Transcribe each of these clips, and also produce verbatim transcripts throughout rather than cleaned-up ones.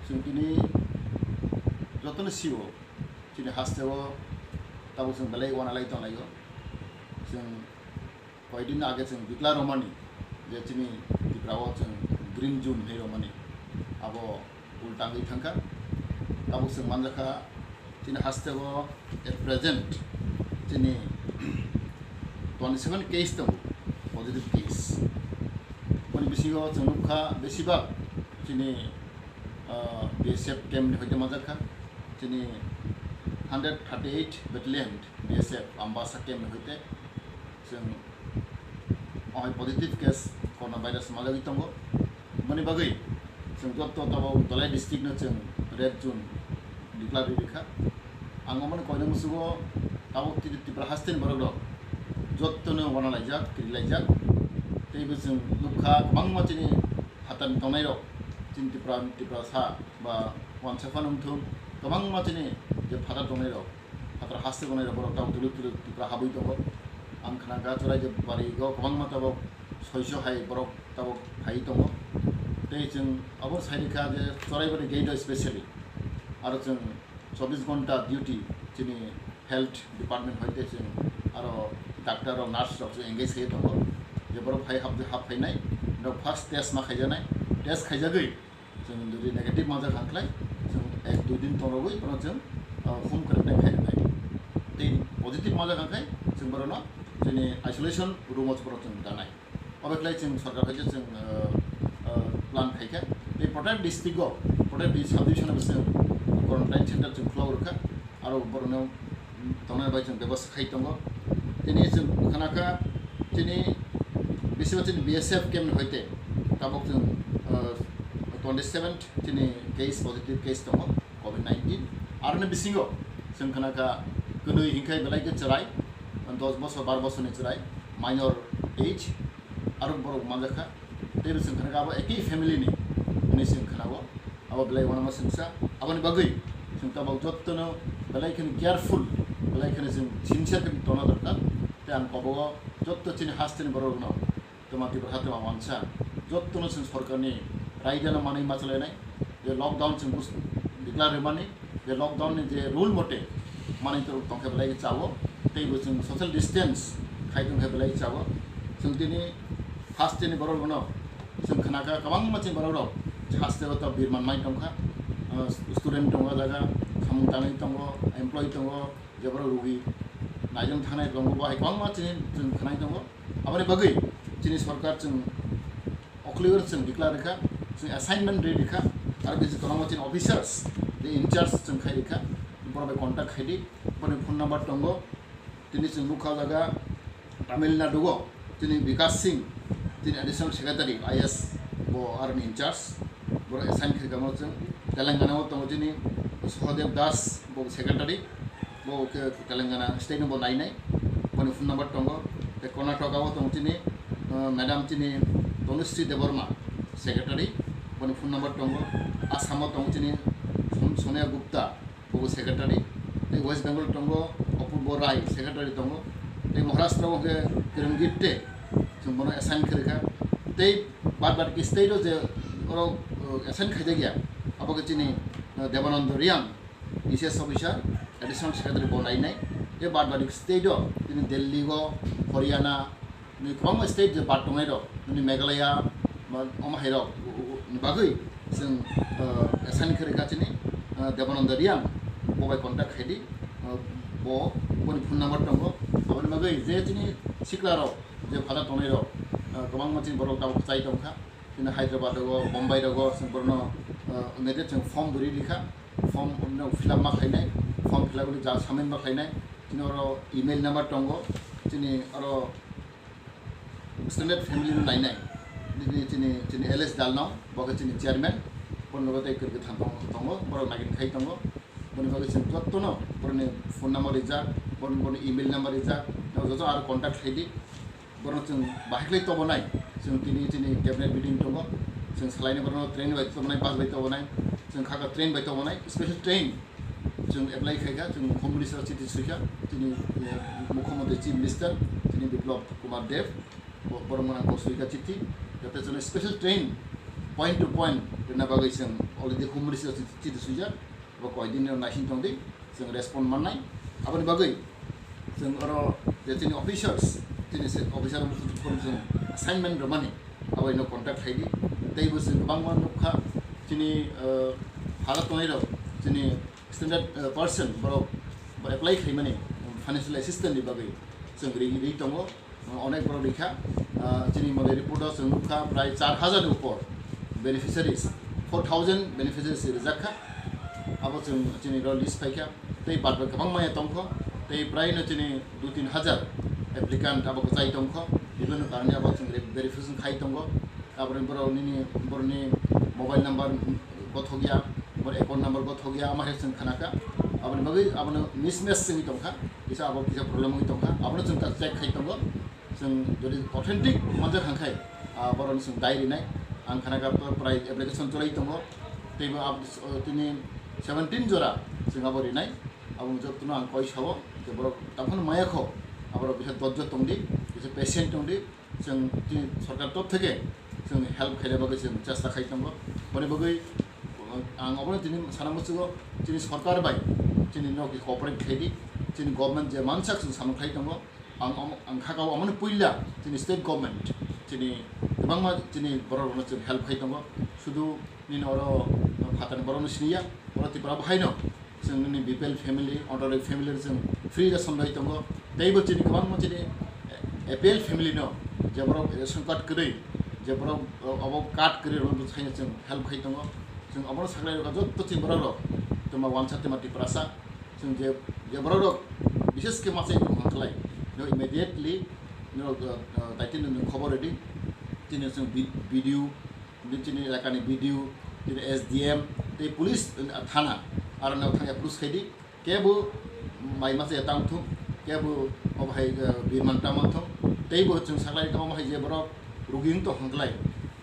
Chwng tini jotono sio, chini hasteo tabuk chwng belai uanalai tonglaio. Chwng koidin age chwng declare romani je chini Tripura o chwng green zone hinwi romani, abo ulta wngwi thangkha. Tabuk chwng manjakha chini hasteo at present chini twenty seven case tongo, positive case. Boni bisingo chwng nukha besibak chini, ah, B S F camp ni hoite manjakha, chini hundred thirty eight battalion B S F Ambasa camp ni hoite chwng o hai positive case coronavirus manjagwi tongo. Boni bagwi chwng joto tabuk Dhalai district no chwng red zone declare rikha. Ang omono koina musugo tabuk Tri-, Tripura hasteni borok rok jotono uanalaijak, kirilaijak. Teibo chwng nukha kwbangma chini phatani tongnairok, chini Tripura, Tiprasa ba wansa phano wngthung, kwbangma chini je phatar tongnairok, phatar haste tongnairok borok tabuk tuluk tuluk Tripura habwi tongo. Ang khna ga Chorai je bari go kwbangma tabuk soiso hai borok tabuk phai tongo. Tei chwng abo sai rikha je Chorai bari gate o specially aro chwng chobbish ghonta duty chini health department hoite chwng aro doctor rok, nurse rok chwng engage khe tongo. Je borok phai hap, hap phainai, borok first test ma khaijaknai, test khaijagwi chwng jodi negative manjak kha khlai chwng ek dui din tongrogwi bono chwng, ah, home quarantine khainai. Tei positive manjak kha khlai chwng borokno chini isolation room o borok chwng danai. Obo khlai chwng sorkar hai khe chwng, ah, ah, plan khai kha. Tei Protek district o, Protek di-, sub division o chwng quarantine center chwng khulok rwkha. Aro borokno tongnai bai chwng bebostha khai tongo. Tini chwng khna kha chini bisingo chini B S F camp ni hoite tabuk chwng, ah, twenty seven chini case, positive case tongo covid nineteen. Aroni bisingo chwng khna kha kwnwi hinkhai belai khe chwrai, dos bosor, bar bosorni chwrai, minor age, aro borok manjakha. Tei bo chwng khna kha abo ekhi family ni hinwi chwng khna-o. Abo belai uanama singsa. Aboni bagwi chwng tabuk jottono belai kheno careful, belai kheno chwng sincere khe tongna dorkar. Tei ang kobogo jotto chini hasteni borokno, twma Tripura ha twma wansa, jottono chwng sorkarni raidano manwi ma chalainai. Je lockdown chwng bus-, declare rwmani, je lockdown ni je rule mote manwi tong-, tongkhe belai chao, tei bo chwng social distance khai tongkhe belai chao. Chwng tini hasteni borok rokno chwng khna kha kwbangma chini borok rok hasteo to birman mai tongkha, ah, student tongo jaga, samung tanwi tongo, employee tongo, je borok rugi naijwng thangnai tongo, bo hai kwbangma chini chwng khwnai tongo. Aboni bagwi chini sorkar chwng okhliwi chwng declare rikha, chwng assignment ri rikha, aro bisi kwbangma chini officers, je in charge chwng khai rikha, borok bai contact khai di, borokni phone number tongo. Tini chwng nukha o jaga Tamil Nadu o chini Vikas Singh, chini additional secretary, I A S, bo aroni in charge, borok assign khaikha mo chwng. Telangana o tongo chini Sahadev Das, bo secretary, bo khe Telangana state ni bo nainai, boni phone number tongo. Tei Karnataka o tongo chini, uh, madam chini Tanushree Debbarma, secretary, boni phone number tongo. Assam o tongo chini Som-, Sonia Gupta, bo secretary. Tei West Bengal tongo Apurbo Rai, secretary tongo. Tei Maharashtra o khe Kiran Gitde, chwng bono assign khaikha. Tei bad bad ki state o je oro, uh, assign khaijakya, abo khe chini, uh, Debananda Reang, E C S officer, additional secretary bo nainai. Tei bad bad ki state o chini Delhi o, Haryana, ni kwbangma state je bad tongnai rok, nini Meghalaya, ba omo hai rok, u-, u-, ni bagwi chwng, uh, assign khaikha chini, uh, Debananda Reang, bo bai contact khaidi, uh, bo, boni phone number tongo. Aboni bagwi je chini sikla rok, je phatha tongnai rok, uh, kwbangma chini borok tabuk kwchai tongkha. Chini Hyderabad rogo, Bombay rogo, chwng borokno, uh, immediate chwng form bwrwi rikha. Form no fill up ma khlainai, form fill up wngwi ja submit ma khlainai. Chini oro email number tongo, chini oro extended family no nainai. Chini, chini, chini L S Dalno, bo khe chini chairman, boni logo tei kwrwi kwtham tongo, tongo, borok nagin khai tongo. Boni bagwi chwng jottono borokni phone number rijak, boni, boni email number rijak, joto aro contact khlaidi. Borok chwng bahai khlai tobonai, chwng tini, tini cabinet meeting tongo, chwng salaini borokno train bai tobonai, bus bai tobonai, chwng khaka train bai tobonai, special train chwng apply khaikha, chwng Home Minister chiti swikha, chini, eh, Mukhyamantri Chief Minister, chini Biplab Kumar Deb, bo-, borok mwnang bo swikha chiti, jate chwngno special train point to point rwna bagwi chwng Already humri sijak, chiti swijak, bo koidin ni naising tongdi, chwng respond mannai. Aboni bagwi chwng oro je chini officers, chini se officer chwng assignment rwmani, abo ino contact khaidi. Teibo chwng kwbangma nukha, chini, eh, hala tongnai rok, chini standard, eh, person borok bo apply khaimani financial assistance ni bagwi chwng ri, ri tongo. Onek borok rikha, ah, chini mole report o chwng nukha prai char hajar ni upor beneficiaries, four thousand beneficiaries rijak kha. Abo chwng chini ro list phaikha, tei badbai kwbang maya tongkho, tei prai no chini dui tin hajar applicant abo kwchai tongkho, bibhinno karone abo chwng re-, verification khai tongo. Aboni borok nini borokni mobile number gothok ya, bor account number gothok ya, ama hai chwng khanakha. Aboni bagwi abono mismatch wngwi tongkha, kisa abo kisa problem wngwi tongkha, abono chwng ta check khai tongo. Chwng jodi authentic manjak hangkhai, ah, borokno chwng dai rinai. Ang khanakha to prai application chwlai tongo, teibo ab-, tini seventeen jora chwng abo rinai. Abo jotono ang koi sao je borok taphano maya kho, aborok bisa dojjo tongdi, bisa patient tongdi. Chwng chini sorkar top theke chwng help khaina bagwi chwng chesta khai tongo. Boni bagwi, uh, ang obono tini sana muchugo, chini sorkar bai chini nok cooperate khaidi, chini government je mansak chwng samung khai tongo. Ang omo, ang khakao omono puila chini state government chini kwbangma chini borok rokno chwng help khai tongo. Sudu nini oro phatani borokno siniya, oro Tripura bo haino. Chwng nini B P L family, order family chwng free ration rwi tongo. Teibo chini kwbangma chini A P L family no, je borok ration card kwrwi, je borok, o-, obo card kwrwi rwno bwsai chwng help khai tongo. Chwng obono saklai rwkha jotto chini borok rok, twma wansa twma Tiprasa. Chwng je, je borok rok bishes khe machai tong kha khlai, no immediately no, uh, uh, daitino no khobor rwdi. Tini chwng B-, B D O, Bini chini elakani B D O, chini S D M, tei police, uh, thana, aro no thang approach khaidi, kebo mai masa ya tang thung, kebo obo hai, uh, birman tang thung, teibo chwng saklai tamo hai je borok rugi wng tong khlai,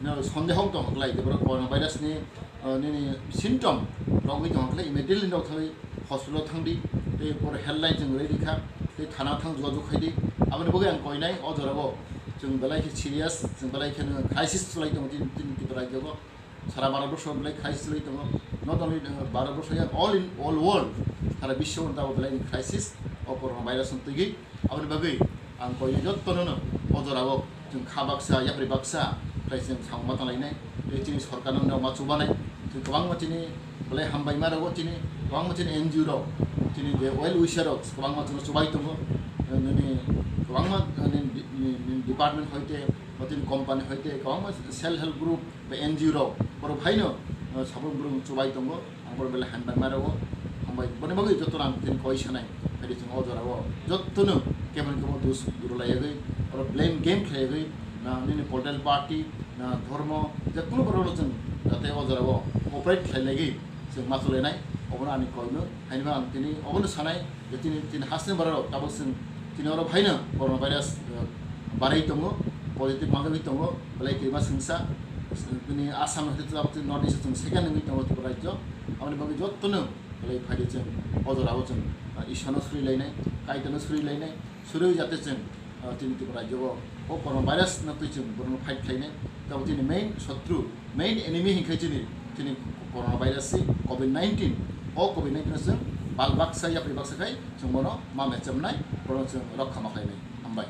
no, sondeho wng tong khlai, je borok coronavirus ni, uh, nini symptom rogwi tong khlai, immediately no thangwi hospital thangdi, tei por helpline chwng rwi rikha, tei thana thang jogajog khaidi. Aboni bagwi ang koinai o jorao chwng belai khe serious, chwng belai khe no crisis chwlai tongo chini, chini Tripura rajyo o. Sara Bharat borso belai crisis chwlai tongo. Not only, uh, Bharat borso ya, all in, all world, sara biswo tabok belai ni crisis o coronavirus ni twigwi. Aboni bagwi ang koinai jottono no o jorao chwng kha baksa, yapri baksa, khlai chwng samung ma tanglainai. Tei chini sorkar no ma chubanai. Chwng kwbangma chini belai hambai ma rogo chini, kwbangma chini N G O rok, chini je well wisher rok kwbangma chwngno chubai tongo. Nini kwbangma, eh, nini, nini, nini department hoite, ba chini company hoite, kwbangma self help group ba N G O rok, borok phaino, eh, sabuk borok chubai tongo. Ang borok belai hambai ma rogo, hambai. Boni bagwi joto rang tini koi sanai, haidi chwng o jorao jottono keboni kebo dus guru layagwi, oro blame game khlaiwi, na nini political party, na dhormo, je kunu borokno chwng jate o jorao operate khlailagwi chwng ma chulainai, obono ani koino. Haino ang tini obono sanai je tini, tini hasni borok tabok chwng tini oro phaino coronavirus, eh, barai tongo, positive manjagwi tongo, belai kirima swngsa, tini Assam hai tabok tini North East chwng second wngwi tongo Tripura rajyo. Aboni bagwi jottono belai phaidi chwng o jorao chwng, ah, Ishwano suri lainai, Kaitano suri lainai, suri jate chwng, ah, chini Tripura rajyo o, o coronavirus no twi chwng borokno fight khlainai. Tabok chini main sotru, main enemy hinkhe chini, chini coronavirus se, covid nineteen. O covid nineteen no chwng bal baksa yapri baksa khai chwng bono ma mechemnai, bono chwng rokha ma khlainai. Hambai.